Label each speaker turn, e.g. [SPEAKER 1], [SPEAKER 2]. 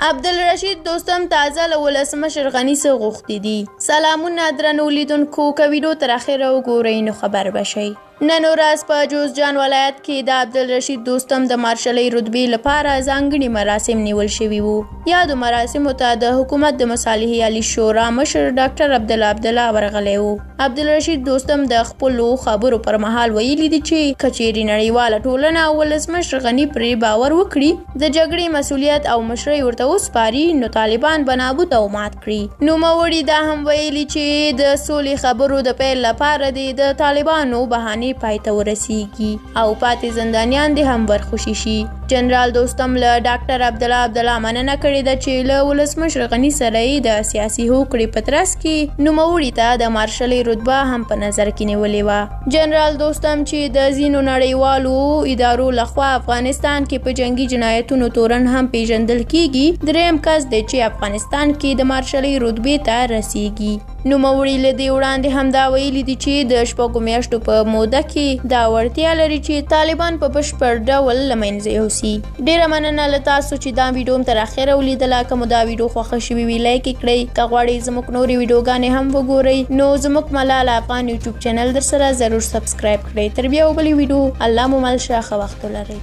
[SPEAKER 1] عبدالرشید دوستم تازه له ولسمشر غني څه غوښتي دي؟ سلامونه درنو لیدونکو، که ویډیو تر اخره وګورئ نو خبر به شئ. نن ورځ په جوزجان ولایت کې د عبدالرشید دوستم د مارشلۍ رتبې لپاره ځانګړي مراسم نیول شوي وو. یادو مراسمو ته د حکومت د مصالحې عالي شورا مشر ډاکټر عبدالله عبدالله ورغلی و. عبدالرشید دوستم د خپلو خبرو پر مهال ویلي دي چې که چیرې نړیواله ټولنه او ولسمشر غني پرې باور وکړي، د جګړې مسولیت او مشرۍ ورته وسپاري، نو طالبان به نابود او مات کړي. نوموړي دا هم ویلي چې د سولې خبرو د پیل لپاره دې د طالبانو بهانې پای ته ورسیږي او پاتې زندانیان دې هم ورخوشي شي. جنرال دوستم له ډاکټر عبدالله عبدالله مننه کړې ده چې له ولسمشر غني سره یې د سیاسي هوکړې په ترڅ کې نوموړي ته د مارشلۍ رتبه هم په نظر کې نیولې وه. جنرال دوستم چې د ځینو نړیوالو ادارو لخوا افغانستان کې په جنګي جنایتونو تورن هم پیژندل کیږي، دریم کس دی چې افغانستان کې د مارشلۍ رتبې ته رسیږي. نوموړي له دې وړاندې هم دا ویلي دي چې د 6 میاشتو په موده کې دا وړتیا لري چې طالبان په بشپړ ډول له منځه یوسي. ډیره مننه له تاسو چې دا ویډیو هم تر اخره ولیدله. که مو دا ویډیو خوښه شوې وي لایک یې کړئ. که غواړئ زموږ نورې ویډیوګانې هم وګورئ نو زموږ ملاله افغان یوټیوب چینل در سره ضرور سبسکرایب کړئ. تر بیا وبلې ویډیو، الله مو مل شه، ښه وخت ولرئ.